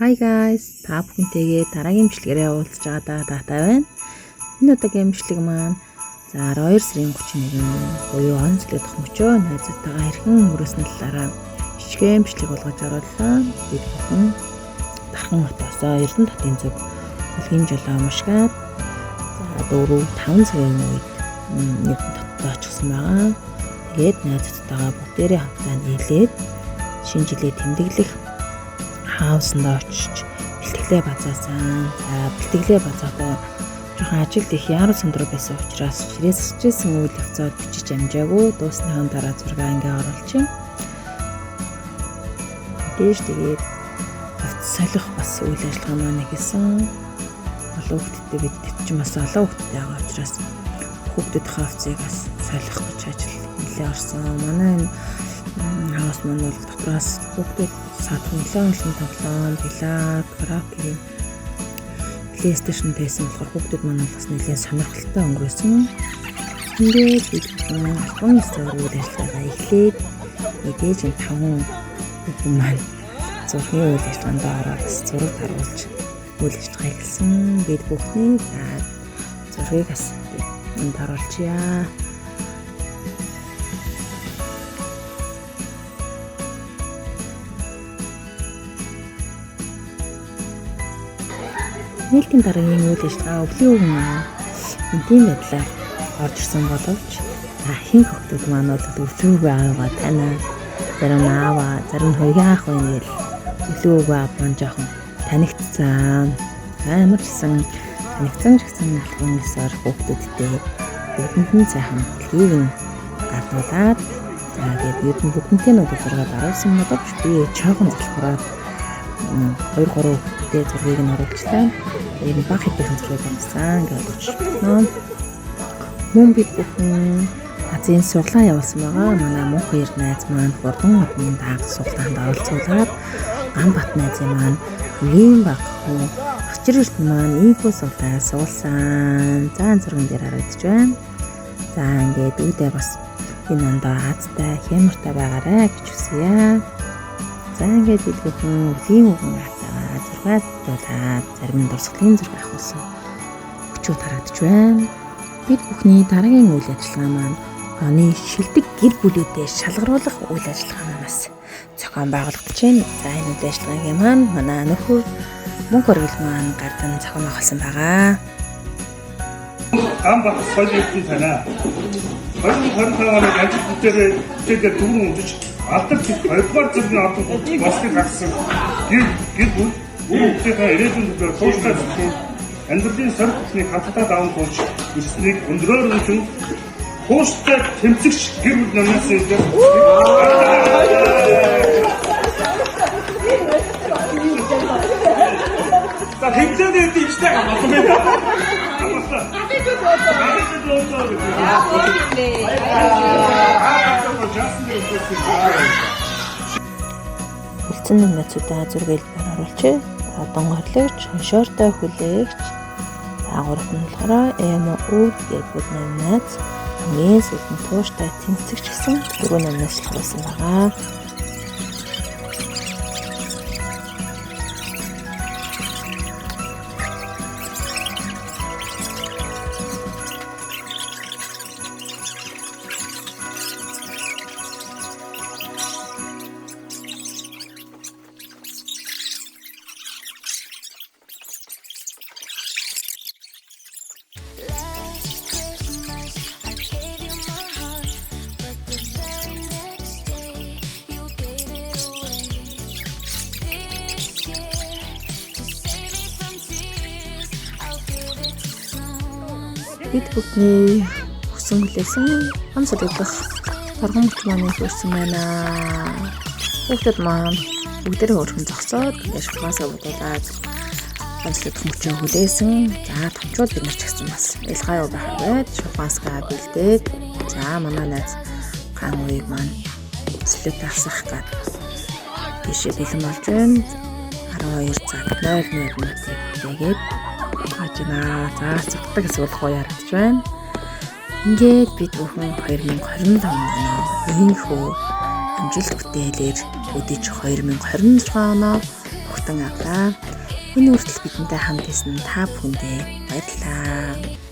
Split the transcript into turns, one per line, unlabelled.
Hi guys, та бүхэнтэйгээ дараагийн бичлэгээрээ уулзж байгаадаа таатай байна. Энэ удаагийн бичлэг маань за 12 сарын 31 буюу он зөлөдөх мөчөө найзуудтайгаа хэрхэн өнгөрөөсөн талаараа жижигхэн бичлэг болгож орууллаа. Бид бүхэн Дархан хотоос Эрдэнэ хотын зүг хөлгийн жолоо мушгаад за 4 5 цагийн үед Эрдэнэ хотод очихсан байгаа. Тэгээд найзуудтайгаа бүгдээрээ хамтдаа нийлээд шинэ жилээ тэмдэглэх хаусанд очиж бэлтгэлээ базаасан. За бэлтгэлээ базахдаа жоохон ажил их яруу сандруу байсан учраас ширээсчээсэн үйл явцаа бичиж амжаагүй. Дуусныхаа дараа зураг ингээ оруулчих. Дээш тэгээд хувцас солих бас үйл ажиллагаа маань эхэлсэн. Олон хүүхэдтэй бид чинь бас олон хүүхэдтэй байгаа учраас хүүхдүүдийнхээ хувцсыг бас солих гэж ажил нэлээ орсон. Манай энэ хаус маань бол дотроос хүүхдүүд саадах нэлээд олон тоглоом, бильярд, караоке, PlayStation байсан болохоор хүүхдүүд маань бас нэлээд сонирхолтой өнгөрөөсөн. Ингээд бид бүхэн албан ёсоор үйл ажиллагаагаа эхлээд мэдээж энэ таван хүүхэн маань зургийн үйл ажиллагаанд ороод бас зураг даруулж үйл ажиллагаа эхэлсэн. Бид бүхний за зургийг бас энд оруулчихъя. Нээлтийн дараагийн үйл ажиллагаа өвлийн өвгөн аа энтийн байдлаар орж ирсэн боловч за хин хөхтүүд маань бол өвлийн өвгөн аавгаа танаа зарим нь ааваа зарим нь хоёрын ах байна гэл өвлийн өвгөн аав маань жоохон танигдсан. За ямар ч гэсэн танигдсан ч гэсэн албан ёсоор хүүхдүүдтэй бүгдэнд нь сайхан бэлгийг нь гардуулаад за тэгээд бид нь бүгднтэй нь зургаад оруулсан боловч би жоохон залхуураад 2 3 хүүхдтэй зургийг нь оруулчлаа. Тэр нь баг хэдийнхэн зургийг оруулсан гэж бодож байна. Мөн бид бүхэн азийн суглаа явуулсан байгаа. Манай мөнх хоёр найз маань хурдан одны дааг суглаанд оролцуулаад Ганбат найзын маань үеийн баг хүү Очир эрдэнэ маань ийхүү суглаа суулсан. За зурган дээр харагдаж байна. За ингээд үүдээ бас энэ ондоо азтай хямартай байгаарай гэж хүсье. За ингээд бид бүхэн өвлийн үгэн атаа зургаад дуулаад зарим нь дурсгалын зураг авахулсан өчүүд харагдаж байна. Бид бүхний дараагийн үйл ажиллагаа маань оны шилдэг гэр бүлүүдэд шалгаруулах үйл ажиллагаа манаас зохион байгуулагдаж байна. За энэ үйл ажиллагааг маань манай нөхөр мөнх өргөл маань гардан зохион байгуулсан байгаа.
Гам бат соёл эрдэм танаа. 2025 оны ажил бүтээлээ бүтээлээр дүүрэн өмдөж алдар дэх 2 дугаар зэргийн ордон бослыг гаргасан гэр гэр бүл үр хүүхдийнхээ ирээдүйн төлөө тууштай зүтгэн амьдралын сорилт бүхнийг хамтдаа даван туулж ирснийг өндрөөр үнэн тууштай тэмцэгч гэр бүл номинацийн илээр За хэмжээний хэд ичтэй гамсан байна.
Үлдсэн номинацуудаа зураг хэлбэр оруулжээ. Одон горлогч, хоншоортой хүлээгч. За гуравт нь болохоор Эмо үр гэр бүл номинац, хамгийн сүүлд нь тууштай тэмцэгч гэсэн дөрвөн номинац оруулсан байгаа.
Last Christmas, I gave you my heart, but the very next day you gave it away. This year, to save me from tears, I'll give it to someone
Бид бүхний хүсэн хүлээсэн ам солигдох торгон мөч маань хүрсэн байна. Хүүхдүүд маань бүгдээрээ өөрхөн зогсоод ингээд шоколаасаа будуулаад онцлогдох мөчөө хүлээсэн. За томчууд бид нар ч гэсэн бас илгаа юу байхаар байд шоколаасгаа бэлдээд за манай найз ган үеиг маань солиот асах гад тийшээ бэлэн болж байна. 12 цаг 00 минутыг хүлээгээд хааж байна. За цогтдаг хэсэг болох уу ярагдж байна. Ингээд бид бүхэн 2025 оноо ийхүү амжилт бүтээлээр өдөж 2026 оноо Өгтөн авлаа. Энэ хүртэл бидэнтэй хамт байсан та бүхэндээ баярлалаа.